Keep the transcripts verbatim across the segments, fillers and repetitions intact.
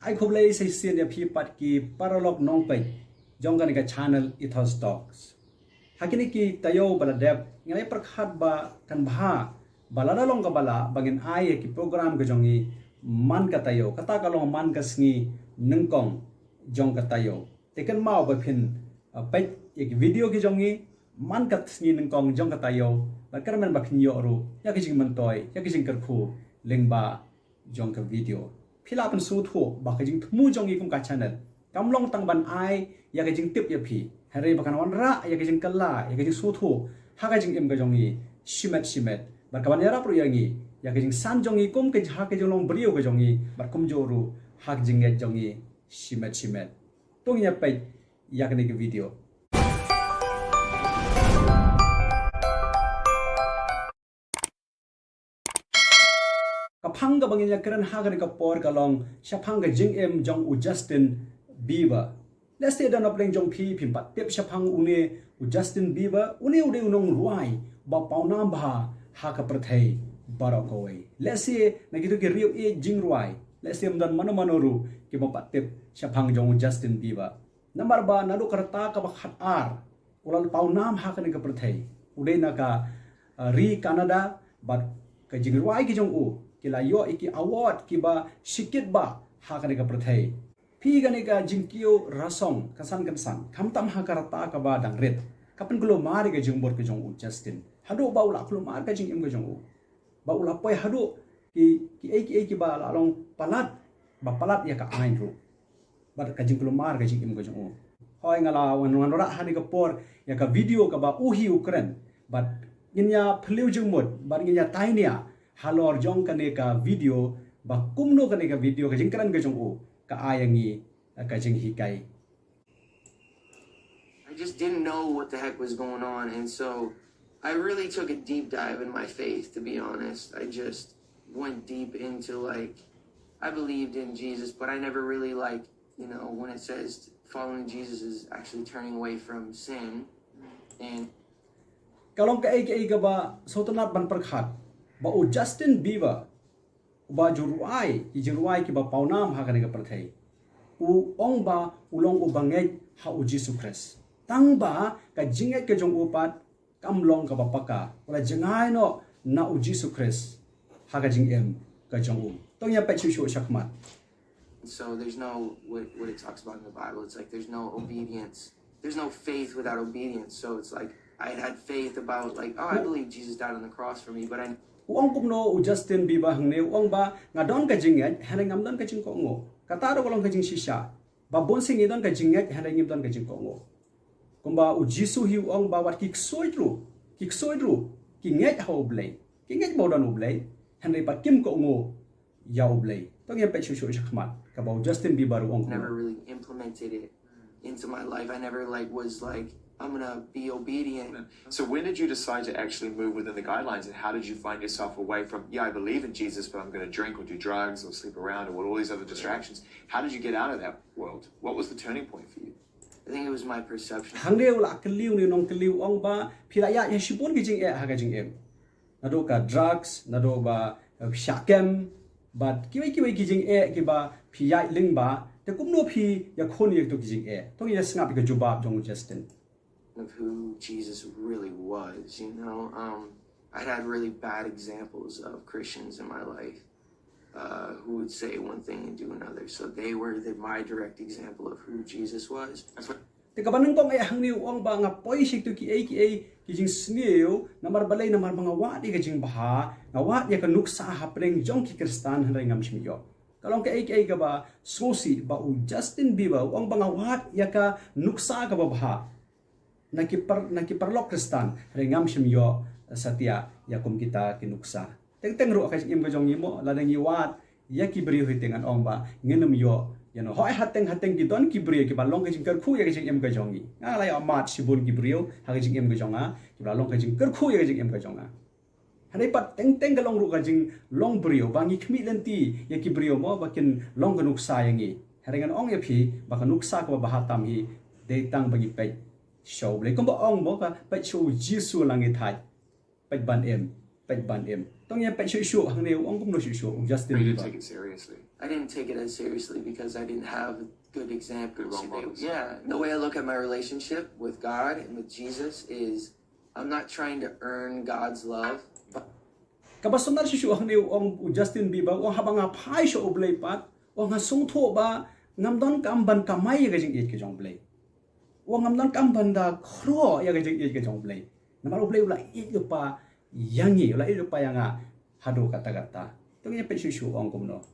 Ai khublei sa shisien ïa phi pat ki paralok nongpeit jong kane ka channel Ethos Talks. Ha kine ki taïew ba la dep, nga la pyrkhat ba kan bha ba lada long kaba lah ba ngin ai ïa ki program ka jong ngi man ka taïew, kata ka long man ka sngi nyngkong jong ka taïew. Te kynmaw ba phin, uh, peit ïa ki video ki jong ngi man ka sngi nyngkong jong ka taïew, bad kyrmen ba phin ïoh ruh ïa ki jingmyntoi, ïa ki jingkyrkhu lyngba jong ka video. Phi lah pynsngewthuh ba ka jingthmu jong ngi kum ka channel kam long tang ban ai ïa ka jingtip ïa phi, hynrei ba kan wanrah ïa ka jingkylla, ïa ka jingsngewthuh ha ka jingim ka jong ngi shimet shimet, bad ka ban ïarap ruh ïa ngi ïa ka jingsan jong ngi kum ka, ha ka jinglong briew ka jong ngi, bad kumjuh ruh ha ka jingngeit jong ngi shimet shimet. To ngin ïa peit ïa kane ka video. Ka phang kaba ngin ïa kren ha kane ka por ka long shaphang ka jingim jong u Justin Bieber. Lehse don na pdeng jong phi phim pat tip shaphang une u Justin Bieber, une u dei u nongrwai ba pawnam bha ha ka pyrthei baroh kawei. Lehse na kito ki riew ïeit jingrwai, lehse ym don mano mano ruh ki bym pat tip shaphang jong u Justin Bieber. Namar ba naduh ka rta kaba khat ar u la pawnam ha kane ka pyrthei. U dei na ka, uh, ri Canada, bad ka jingrwai ki jong u ki la ïoh ïa ki award kiba shikit bha ha kane ka pyrthei. Phi, kane ka jingkiew rasong kynsan kynsan, khamtam ha ka rta kaba dang rit, ka pynkulmar ïa ka jingmut ka jong u Justin, haduh ba u la kulmar ka jingim ka jong u, ba u la poi haduh ki, kiei kiei kiba la long palat, ba palat ïa ka aiñ ruh, bad ka jingkulmar ka jingim ka jong u. Hooid, nga la wan, wanrah ha kane ka por ïa ka video kaba u hi u kren, bad ngin ïa phylliew jingmut bad ngin ïa tai nia halor jong kane ka video, ba kumno kane ka video, ka jingkren ka jong u, ka ai ïa ngi ka jinghikai. I just didn't know what the heck was going on, and so I really took a deep dive in my faith, to be honest. I just went deep into, like, I believed in Jesus, but I never really, like, you know, when it says following Jesus is actually turning away from sin, and Ka long kaei kaei kaba sngewtynnat ban pyrkhat ba u Justin Bieber, uba ju rwai ki jingrwai kiba pawnam ha kane ka pyrthei, u ong ba u long uba ngeit ha u Jisu Khrist, tang ba ka jingngeit ka jong u pat kam long kaba paka, u la jngai noh na u Jisu Khrist ha ka jingim ka jong u. To ngin ïa peit shuh shuh shakhmat. So there's no, what, what it talks about in the Bible. It's like there's no obedience. There's no faith without obedience. So it's like I had faith about, like, oh, I believe Jesus died on the cross for me, but I U ong kumno u Justin Bieber hangne, u ong ba nga don ka jingngeit hynrei ngam don ka jingkohnguh. Kata ruh ka long ka jingshisha, ba bun sien ngi don ka jingngeit hynrei ngim don ka jingkohnguh. Kumba u Jisu hi u ong ba wat ki ksuid ruh, ki ksuid ruh ki ngeit ha u Blei. Ki ngeit ba u don u Blei, hynrei pat kim kohnguh ïa u Blei. To ngin peit shuh shuh shakhmat kaba u Justin Bieber u ong kumno. never really implemented it into my life. I never, like, was like, I'm gonna be obedient. So when did you decide to actually move within the guidelines, and how did you find yourself away from, yeah, I believe in Jesus, but I'm going to drink or do drugs or sleep around or all these other distractions? How did you get out of that world? What was the turning point for you? I think it was my perception. Hangne u la kylli une u nongkylli, u ong ba phi la ïaid ïa shibun ki jingeh ha ka jingim, naduh ka drugs, naduh ba, eh, shah kem, bad kiwei kiwei ki jingeh kiba phi ïaid lyngba. Te kumno phi ïakhun ïa kito ki jingeh? To ngin ïa sngap ïa ka jubab jong u Justin. Of who Jesus really was, you know. Um, I'd had really bad examples of Christians in my life, uh, who would say one thing and do another. So they were the, my direct example of who Jesus was. Te kaba nyngkong eh hangne u ong ba nga poi sha kito kiei kiei ki jingsniew, namar balei? Namar ba nga wad ïa ka jingbha, nga wad ïa ka nuksa hapdeng jong ki Khristan, hynrei ngam shym ïoh. Ka long kaei kaei kaba sngewsih ba u Justin Bieber u ong ba nga wad ïa ka nuksa kaba bha na ki par, na ki paralok Khristan, hynrei ngam shym ïoh satia ïa kum kita ki nuksa. Teng teng ruh ha ka jingim ka jong ngi mo, lada ngi wad ïa ki briew hi te ngan ong ba ngin ym ïoh ïa no. Hooid, hateng hateng ki don ki briew kiba long ka jingkyrkhu ïa ka jingim ka jong ngi. Nga la ïoh mad shibun ki briew ha ka jingim ka jong nga kiba long ka jingkyrkhu ïa ka jingim ka jong nga. Hynrei pat teng teng ka long ruh ka jinglong briew ba ngi khmih lynti ïa ki briew mo ba kin long ka nuksa ïa ngi. Hynrei ngan ong ïa phi ba ka nuksa kaba bha tam hi dei tang ba ngi peit sha u Blei. Kumba ong mo, ka peit sha u Jisu la ngi thait, peit ban im. Peit ban im. Tang ïa peit shuh shuh hangne u ong kumno shuh shuh u Justin But you didn't Bieber. Take it seriously. I didn't take it as seriously because I didn't have good examples. Good role They- models. Yeah, the way I look at my relationship with God and with Jesus is I'm not trying to earn God's love. But Kaba sngewtynnat shuh shuh hangne u ong u Justin Bieber u ong haba nga phai sha U Blei pat u ong nga sngewthuh ba ngam donkam ban kamai ïa ka jingïeit ka jong U Blei. U ong ngam donkam ban da khroh ïa ka jingïeit ka jong U Blei. Namar U Blei u la ïeit lypa ïa ngi, u la ïeit lypa ïa nga haduh katta katta. Tang ïa peit shuh shuh u ong kumno.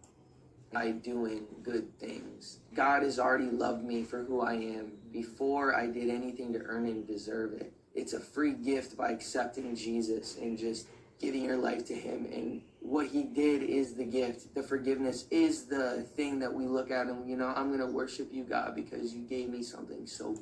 By doing good things. God has already loved me for who I am before I did anything to earn and deserve it. It's a free gift by accepting Jesus and just giving your life to Him. And what He did is the gift. The forgiveness is the thing that we look at and, you know, I'm going to worship you, God, because you gave me something so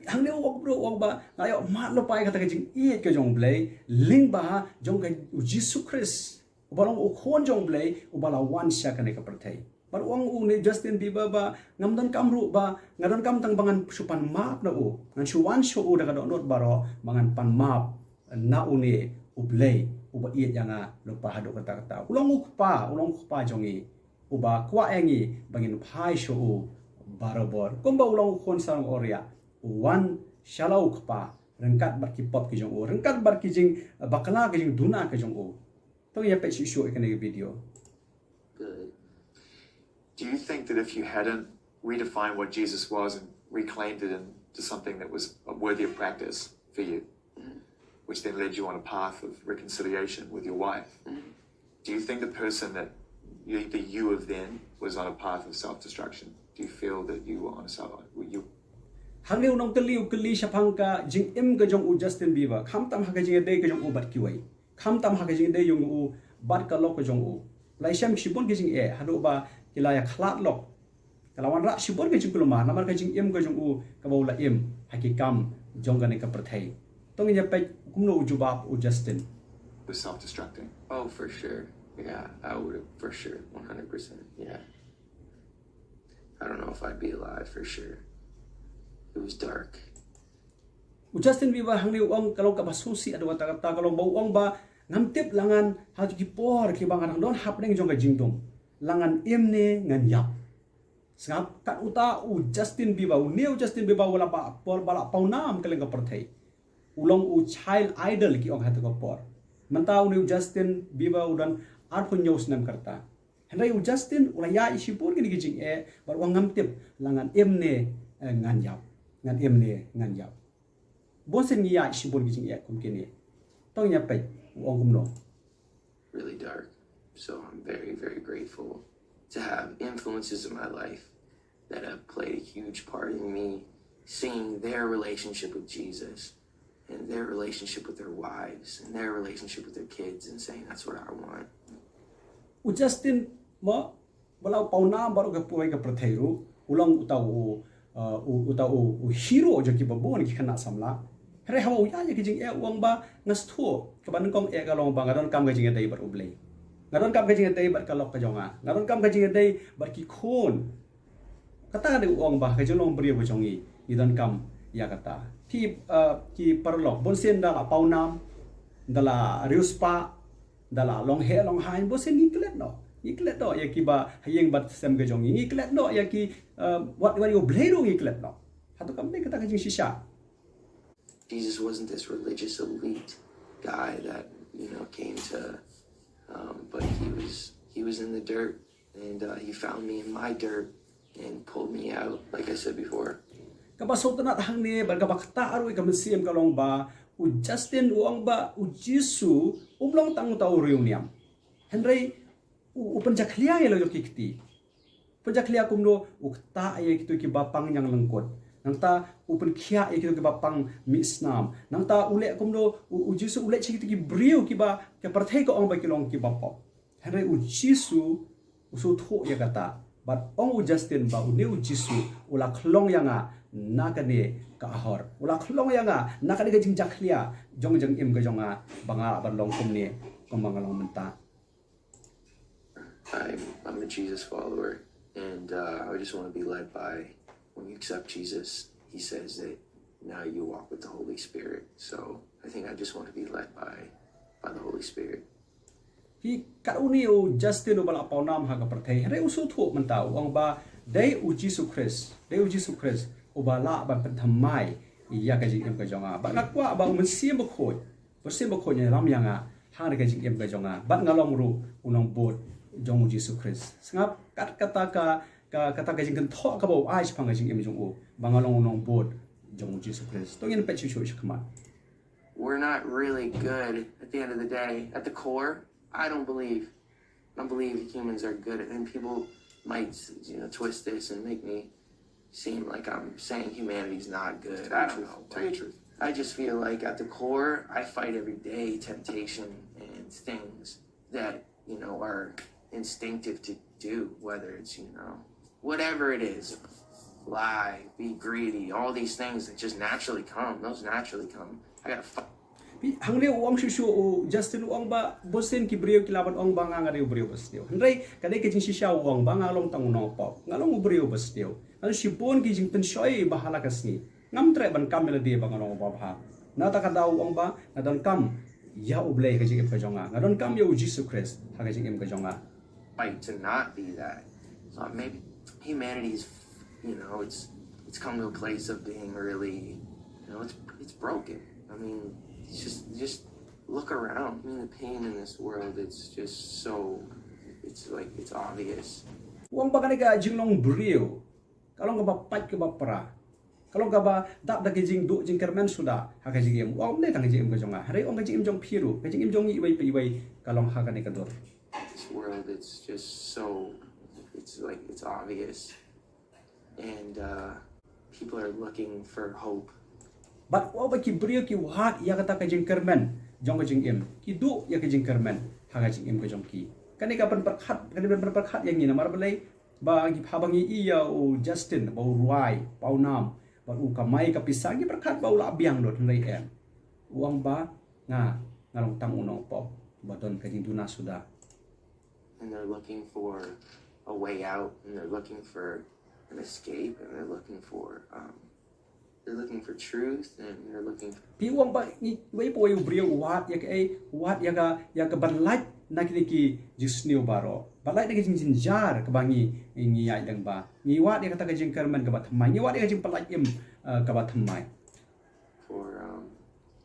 Hangne u ong bro u ong ba nga ïoh mad lypa ïa kata ka jingïeit ka jong U Blei lyngba jong ka u Jisu Khrist. Uba long u khun jong U Blei uba la wan sha kane ka pyrthei. Bad u ong une u Justin Bieber ba ngam donkam ruh ba nga donkam tang ba ngan shu pan map na u. Ngan shu wan sha u da ka dohnud baroh ba ngan pan map na une U Blei uba ïeit ïa nga lypa haduh katta katta. U long u kpa, u long u kpa jong ngi. Uba kwah ïa ngi ba ngin phai sha u barabor. Kumba u long u khun sarong awria u wan sha la u kpa ryngkat bad ki pop ki jong u, ryngkat bad ki jingbakla ki jingduna ki jong u. Tang ïa peit shuh shuh ïa kane ka video. good. Do you think that if you hadn't redefined what Jesus was and reclaimed it into something that was worthy of practice for you, which then led you on a path of reconciliation with your wife, do you think the person that you, the you of then was on a path of self-destruction? Do you feel that you were on a self, were you Hangne u nongkylli u kylli shaphang ka jingim ka jong u Justin Bieber, khamtam ha ka jingïadei ka jong u bad kiwei, khamtam ha ka jingïadei jong u bad ka lok ka jong u. U la ïashem shibun ki jingeh haduh ba ki la ïakhlad lok. Ka la wanrah shibun ki jingkulmar namar ka jingim ka jong u kaba u la im ha ki kam jong kane ka pyrthei. Tang ïa peit kumno u jubab u Justin. Was self-destructing? Oh, for sure. Yeah, I would have, for sure. one hundred percent. Yeah. I don't know if I'd be alive for sure. It was dark. U Justin Bieber hangne u ong ka long kaba sngewsih haduh katta katta, ka long ba u ong ba ngam tip la ngan ha ki por kiba ngan don hapdeng jong ka jingdum la ngan im ne ngan ïap. Sngap, kat uta u Justin Bieber, une u Justin Bieber u la ba por ba la pawnam kylleng ka pyrthei. U long u child idol ki ong ha kata ka por. Mynta une u Justin Bieber u don arphew hynñiew snem ka rta. Hynrei u Justin u la ïaid shibun kine ki jingeh bad u ong ngam tip la ngan im ne, eh, ngan ïap. Ngan im ne ngan ïap. Bun sien ngi ïaid shibun ki jingeh kum kine. Tang ïa peit u ong kumno. Really dark. So I'm very, very grateful to have influences in my life that have played a huge part in me seeing their relationship with Jesus and their relationship with their wives and their relationship with their kids and saying, "That's what I want." U Justin mo ba la pawnam baroh ka pyrthei ruh u long uta u, uh, u, uta u, u hero jong kiba bun ki khynnah samla. Hynrei haba u ïaid ïa ki jingeh u ong ba nga sngewthuh kaba nyngkong eh ka long ba nga donkam ka jingïadei bad U Blei. Nga donkam ka jingïadei bad ka lok ka jong nga. Nga donkam ka jingïadei bad ki khun. Kata ka dei u ong ba ka jinglong briew ka jong ngi ngi donkam ïa kata. Ki, uh, ki paralok bun sien da la pawnam, da la riewspah, da la long heh long haiñ, bun sien ngi klet noh. Ngi klet noh ïa kiba ha ïing bad sem ka jong ngi. Ngi klet noh ïa ki, uh, wat wat ïa U Blei ruh ngi klet noh. Hato kam dei kata ka jingshisha? Jesus wasn't this religious elite guy that, you know, came to, um, but he was he was in the dirt and uh, he found me in my dirt and pulled me out, like I said before. Kaba sngewtynnat hangne bad kaba ktah ruh ïa ka mynsiem ka long ba u Justin u ong ba u Jisu um long tang uta u riewniam. Hynrei u, u pynjakhlia ïa la jong ki kti. Pynjakhlia kumno? U ktah ïa kito kiba pang ñianglyngkut. Nangta u pynkhiah ïa kito kiba pang mih snam. Nangta u leh kumno? U, u Jisu u leit sha kito ki briew kiba ka pyrthei ka ong ba ki long kiba pop. Hynrei u Jisu u sngewthuh ïa kata. Bad ong u Justin ba une u Jisu u la khlong ïa nga na kane ka ahor. U la khlong ïa nga na kane ka jingjakhlia jong jingim ka jong nga ba nga lah ban long kumne kumba nga long mynta. I'm, I'm a Jesus follower, and uh, I just want to be led by, when you accept Jesus, he says that now you walk with the Holy Spirit. So I think I just want to be led by by the Holy Spirit. Hi kat u ni u Justin uba la pawnam ha ka pyrthei. Hynrei u sngewthuh mynta u ong ba dei u Jisu Khrist, dei u Jisu Khrist uba lah ban pynthymmai ïa ka jingim ka jong nga. Bad nga kwah ba u Mynsiem Bakhuid, Mynsiem Bakhuid un ïalam ïa nga ha ka jingim ka jong nga. Bad nga long ruh u nongbud jong u Jisu Khrist. Sngap kat kata ka, ka kata ka jingkynthoh kaba u ai shaphang ka jingim jong u ba nga long u nongbud jong u Jisu Khrist. To ngin peit shuh shuh shakhmat. We're not really good at the end of the day. At the core, I don't believe. I don't believe humans are good, and people might, you know, twist this and make me seem like I'm saying humanity's not good. I don't know. Tell you the truth. I just feel like at the core, I fight every day temptation and things that, you know, are instinctive to do, whether it's, you know, whatever it is, lie, be greedy, all these things that just naturally come. Those naturally come. I gotta fight. Pi hangne u ong shuh shuh u Justin u ong ba bun sien ki briew ki lah ban ong ba nga nga dei u briew ba sniew. Hynrei ka dei ka jingshisha u ong ba nga long tang u nongpop. Nga long u briew ba sniew. Nga long shibun ki jingpynshoi ba ha la ka sngi. Ngam treh ban kam ïa lade ba nga long u babha. Na kata ka daw u ong ba nga donkam ïa U Blei ha ka jingim ka jong nga. Nga donkam ïa u Jisu Khrist ha ka jingim ka jong nga. Fight to not be that. Uh, maybe humanity's, you know, it's it's come to a place of being really, you know, it's it's broken. I mean, it's just just look around. I mean, the pain in this world, it's just so, it's like, it's obvious. U ong ba kane ka jinglong briew ka long kaba pait kaba pra. Ka long kaba dap da ka jingduh jingkyrmen suda ha ka jingim. U ong ne tang ka jingim ka jong nga. Hynrei u ong ka jingim jong phi ruh, ka jingim jong ngi iwei pa iwei ka long ha kane ka dur. This world, it's just so, it's like, it's obvious. And uh, people are looking for hope. Bad u ong ba ki briew ki wad ïa kata ka jingkyrmen jong ka jingim. Ki duh ïa ka jingkyrmen ha ka jingim ka jong ki. Kane ka pynpyrkhat, kane ka pynpyrkhat ïa ngi namar balei ba ngi, haba ngi ïohi ïa u Justin ba u rwai pawnam bad u kamai ka pisa, ngi pyrkhat ba u lah biang lut, hynrei em. U ong ba nga, nga long tang u nongpop ba don ka jingduna suda. And they're looking for a way out, and they're looking for an escape, and they're looking for, um, they're looking for truth, and they're looking for Phi, u ong ba ngi, wei pa wei u briew u wad ïa kaei, u wad ïa ka, ïa ka ban lait na kine ki jingsniew baroh. Ban lait na ki jingjynjar kaba ngi, ngi ïaid lyngba. Ngi wad ïa kata ka jingkyrmen kaba thymmai, ngi wad ïa ka jingpynlait im, eh, kaba thymmai. for um,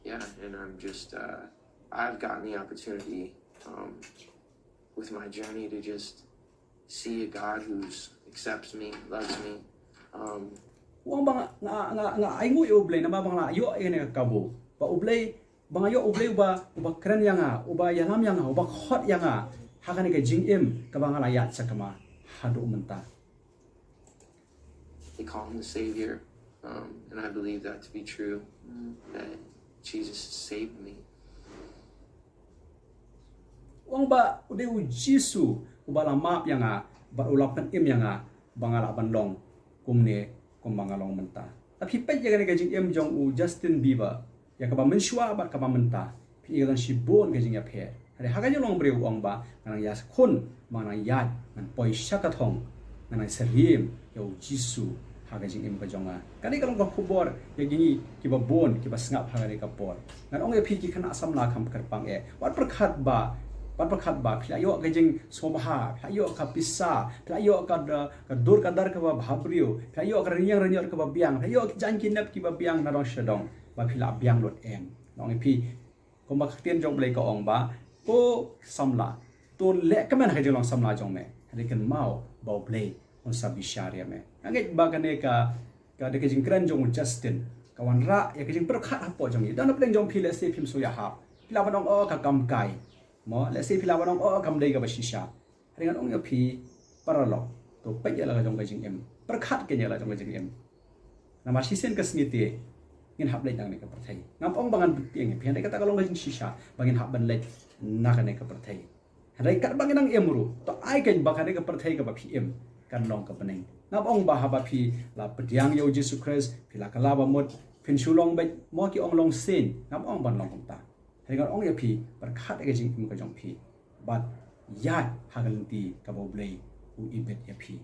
yeah, and I'm just uh, I've gotten the opportunity um, with my journey to just see a God who's accepts me, loves me. Um, U ong ba nga, nga, nga, nga ainguh ïa U Blei namar ba nga la ïoh ïa kane ka kabu. Ba U Blei, ba nga ïoh U Blei uba, uba kren ïa nga, uba ïalam ïa nga, uba khot ïa nga ha kane ka jingim kaba nga la ïaid sakma haduh mynta. They call him the Savior, um, and I believe that to be true, that Jesus saved me. U ong ba u dei u Jisu uba la map ïa nga bad u la pynim ïa nga ba nga lah ban long kumne kumba nga long mynta. Lada phi peit ïa kane ka jingim jong u Justin Bieber, ïa kaba mynshuwa bad kaba mynta, phin i ka don shibun ka jingïapher. Hynrei ha ka jinglong briew u ong ba ngan nang ïakhun, ba ngan nang ïaid, ngan poi sha ka thong, ngan nang syriem ïa u Jisu ha ka jingim ka jong nga. Kane ka long ka khubor ïa kine kiba bun kiba sngap ha kane ka por. Ngan ong ïa phi ki khynnah samla kham kyrpang eh, wat pyrkhat ba, wat pyrkhat ba phi la ïoh ka jingsngewbha, phi la ïoh ka pisa, phi la ïoh ka, ka dur ka dar kaba bhabriew, phi la ïoh ka rynïeng rynïot kaba biang, phi la ïoh ki jaiñ ki nep kiba biang na dong sha dong, ba phi lah biang lut, em. Ngan ong ïa phi, kumba ka ktien jong U Blei ka ong ba, ko samla, to leh kmen ha ka jinglong samla jong me, hynrei kynmaw ba U Blei un sa bishar ïa me. Nga ngeit ba kane ka, ka dei ka jingkren jong u Justin ka wanrah ïa ka jingpyrkhat hapoh jong ngi. Don hapdeng jong phi, lehse phim shu ïahap, phi lah ban ong, oh, ka kam kai, mo, lehse phi lah ban ong, oh, kam dei kaba shisha. Hynrei ngan ong ïa phi, paralok, to peit ïa la ka jong ka jingim, pyrkhat keiñ ïa la jong ka jingim. Namar shisien ka sngi te ngin hap leit na kane ka pyrthei. Ngam ong ba ngan pyntieng ïa phi, hynrei kata ka long ka jingshisha ba ngin hap ban leit na kane ka pyrthei. Hynrei katba ngin nang im ruh, to ai keiñ ba kane ka pyrthei kaba phi im kan long ka bneng. Ngam ong ba haba phi la pdiang ïa u Jisu Khrist, phi la kylla ba mut, phin shu long beit, mo, ki ong long saint. Ngam ong ban long kumta. Hynrei ngan ong ïa phi, pyrkhat ïa ka jingim ka jong phi bad ïaid ha ka lynti kaba U Blei u ibit ïa phi.